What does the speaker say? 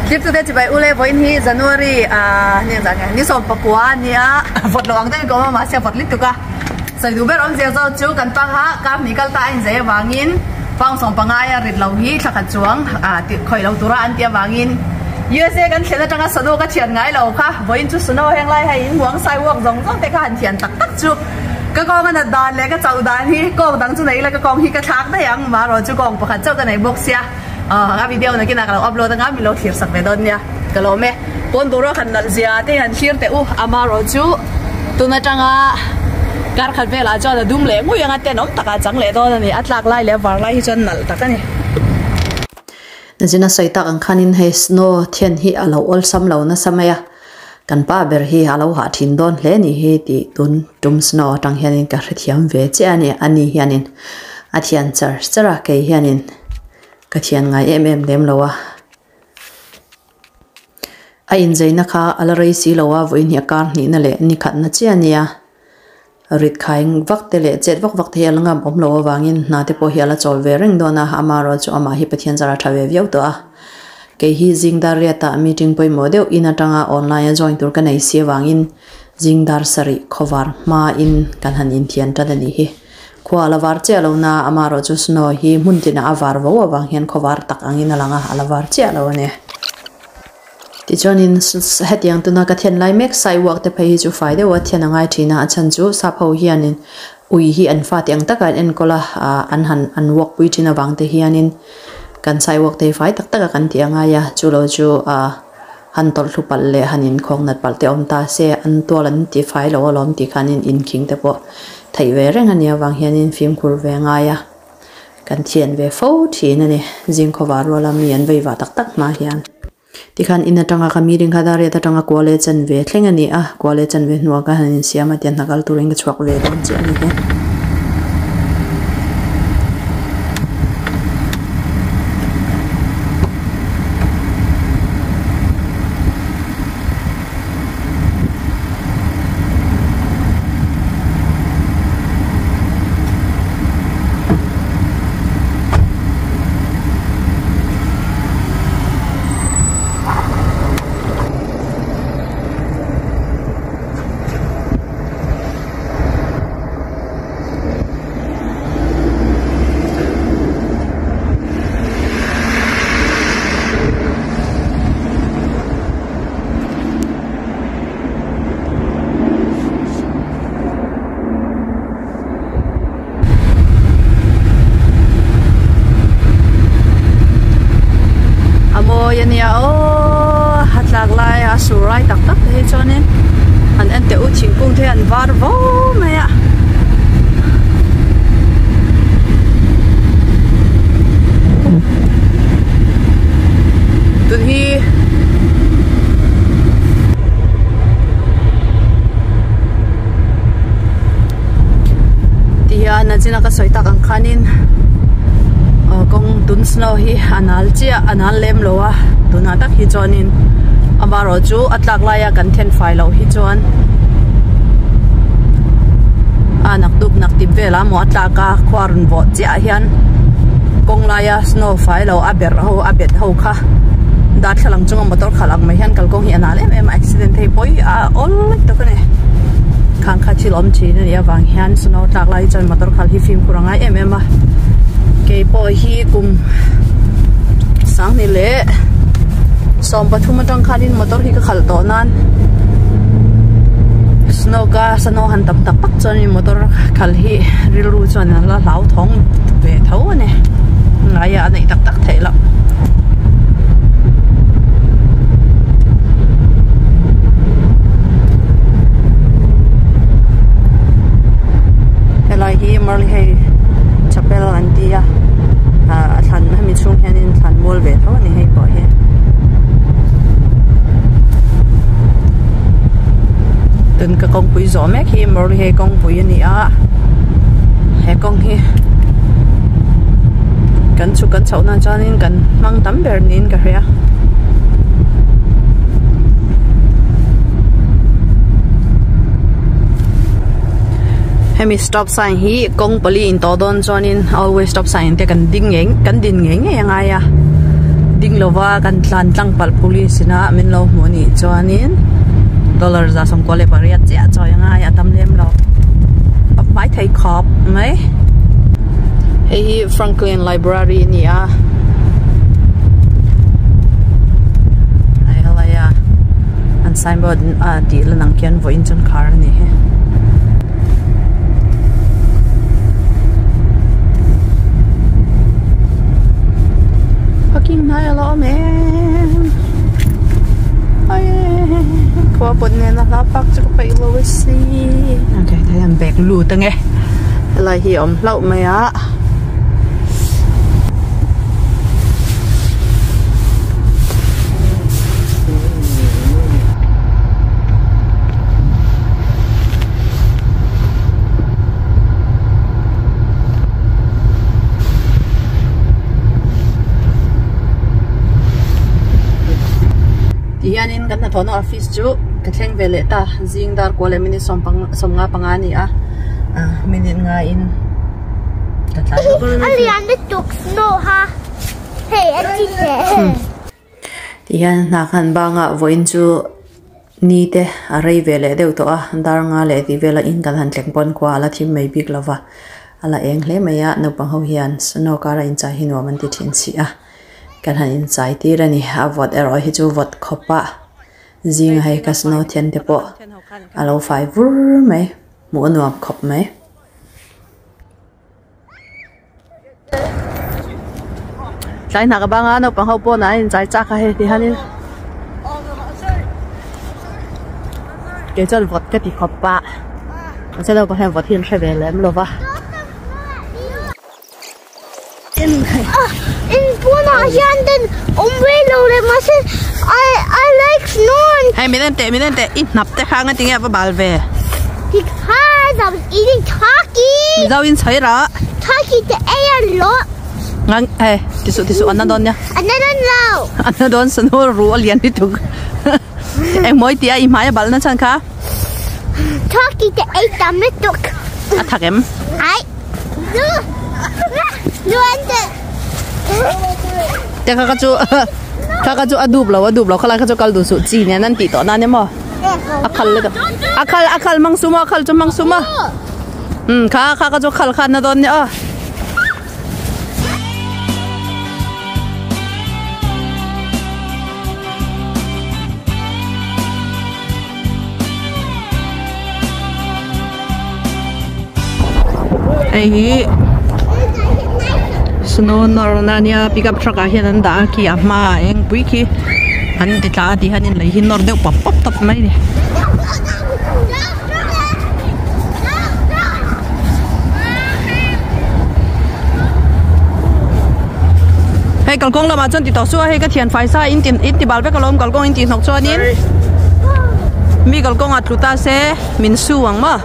Thlirtute chibai ule vawiin hi January ah ni engzah nge ni 19 a nia vawt lo ang deuhin ka awm a mahse a vawt lutuk a sawi duh ber awmzia zawk chu kan pangha kar hnih kal ta a inzei avangin pound 15 aia rit lo hi thla khat chuang ah tih khawih lo tura an tih avangin USA kan thlen atanga snow ka thian ngai lo kha vawiin chu snow heng lai hei in muang sidewalk zawng zawng te kha han thian tak tak chu ka kawng a nat dan leh ka chauh dan hi kawng dang chu nei ila ka kawng hi ka thlak daih ang marawh chu kawng pakhat chauh ka nei bawk sia. Aw a video nakinah ka lo upload anga min lo thlir sak ve dawn nia ka lawm e pawn boruak han nalh zia te han thlir teh u amarawh chu tun atanga kar khat velah chuan a dum leh ngui anga tenawm takah a chang leh dawn a ni a tlak lai leh a var lai hi chuan nalh tak a ni. Zina sawi tak ang khanin hei snow thian hi a lo awlsam lo nasa mai a, kan pa ber hi a lo hah thin dawn hle ni hi tih tun tum snow atang hianin ka hrethiam ve chiah a ni, ani hianin a thian char char a kei hianin. Ka thian ngai em em lem lo a. A inzeina kha a la rei si lo a, vawiin hi a kar hnihna leh ni khatna chiah a nia. Rit khai vak te leh chet vak vak te hi a la ngam awm lo avangin hna te pawh hi a la chawl ve reng dawn a, amaherawh chu amah hi Pathian zara tha ve viau tawh a. Kei hi zing dar riatah meeting pawimawh deuh in atanga online a join tur ka nei si avangin zing dar sarih khawvar hmain kan han inthian tan a nih hi. Khua a la var chiah lo na, amaherawh chu snow hi hmun tinah a var vo avang hian khaw var tak angin a lang a, a la var chiah lo a ni. Tichuanin hetiang tuna ka thian lai mek sidewalk te phei hi chu fai deuh a thian a ngai thin a, a chhan chu sap ho hianin ui hi an fate ang taka an enkawl a, an han an walk pui thin avang te hianin kan sidewalk te hi fai tak taka kan tih a ngai a, chu lo chu ah han tawlh hlu palh leh han inkhawng nat palh te awm ta se an tual an ti fai lo alawm tih khanin inkhing te pawh Theih ve reng a nih avang hianin fimkhur ve ngai a, kan thian ve fo thin a ni. Zingkhawva ruala mi an vei vah tak tak hma hian. Tikhan in atanga ka meeting kha Dariat atanga Kuala chan ve thleng a ni a, Kuala chan ve hnuah ka han insiam a tiang hna kal turin ka chhuak ve dawn chiah a ni hi. A mawi a nia aww a tlak lai a sur lai tak tak te hi chuanin an en teh u thingkung te hi an var vo mai a. Tun hi ti hian a china ka sawi tak ang khanin ah kawng tun snow hi a nal chiah a nal lem lo a tunah tak hi chuanin amaherawh chu a tlak laia kan then fai loh hi chuan a naktuk naktip velah maw a tlak a khua rawn vawh chiah hian kawng laia snow fai lo a berh ho a bet ho kha darthlalang chunga motor khalh ang mai hian kalkawng hi a nal em em a accident hei pawi a awl tak a ni khang kha thil awm thin a nih avang hian snow tlak lai hi chuan motor khalh hi fimkhur a ngai em em a keipawh hi kum sanghnih leh 13 atang khanin motor hi ka khalh tawh nan snow ka snow han tam tak tak chuan motor khalh hi rilru chuan a la hlauthawng ve tho a ni ngaia a neih tak tak theih loh. Helai hi Marley hei chapel an ti a ah a thlan hemi chhung hianin thlan mual ve tho a ni hei pawh hi. Tun ka kawngpui zawh mek hi Marley hei kawngpui a ni a he kawng hi kan chhuk kan chhoh nan chuanin kan hmang tam ber niin ka hria. Hemi stop sign hi kawng pali in tawh dawn chuanin always stop sign te kan ding ngei kan din ngei ngei a ngai a. Ding lova kan tlan tlang palh police ina min lo hmuh anih chuanin dollar 98 chiah chawi a ngai a tam lem lo a hmai thei khawp mai. Hei hi Franklin Library a ni a hei helai a an signboard a tih lan ang khian vawiin chuan khar a ni hi. Parking hnai a la awm em khua pawt nena hla park chu ka peih lo a si okay thei an bag lut ange helai hi a awm hlauh mai a. Ti hianin kan hnathawhna office chu ka thleng ve leh ta zing dar kua leh minute sawm pang sawmnga panga a ni a ah minute ngaiin ka tlai A lian lutuk snow ha hei a chi teh. Ti hian hna khan bangah vawiin chu ni te a rei ve leh deuh tawh a dar nga leh tih vela in kan han thleng pawn khua a la thim mai bik lova a la eng hle mai a naupang ho hian snow kara inchai hi nuam an ti thin si a kan han inchai tir a ni a vawt erawh hi chu vawt khawp a zinga hei ka snow thian te pawh a lo fai vur mai hmuh a nuam khawp mai. Tlai hna ka bang a naupang ho pawn ah an inchai chak a hei ti hianin kei chuan vawt ka ti khawp a mahse naupang hian vawt hi an hre ve lem lo va. In pawnah hian ten awm ve lo le mahse I I like snow Hei min en teh min en teh i hnap te kha nga tinge a va bal ve. Because I was eating turkey. Mizo in chhai rah. Turkey te ei a lo. Ngang hei ti suh ti suh an na dawn nia. An na dawn lo. An na dawn sanu ru a lian lutuk. Eng mawi tia i hmai a bal na chhan kha. Turkey te ei tam lutuk. A thak em? Ai. Nu. Nu an te. Te kha kha chu kha kha chu a dup lo a dup lo khalai kha chu kal duh suh chi nen an tih tawh nan emaw. A khal le a khal a khal mang suma a khal chu mang suma. Um kha kha kha chu khal khan na dawn nia aw. Hei hi snow nawrna ania pickup truck ah hian an dah a khi a hmaah eng pui khi an ti tla a ti hianin lei hi nawr deuh pawp pawp tawp mai a ni. Hei kalkawng lamah chuan ti tawh suh a hei ka thian fai sa in ti in ti bal vek alawm kalkawng in tih hnawk chuanin mi kalkawngah tlu ta se min su ang maw.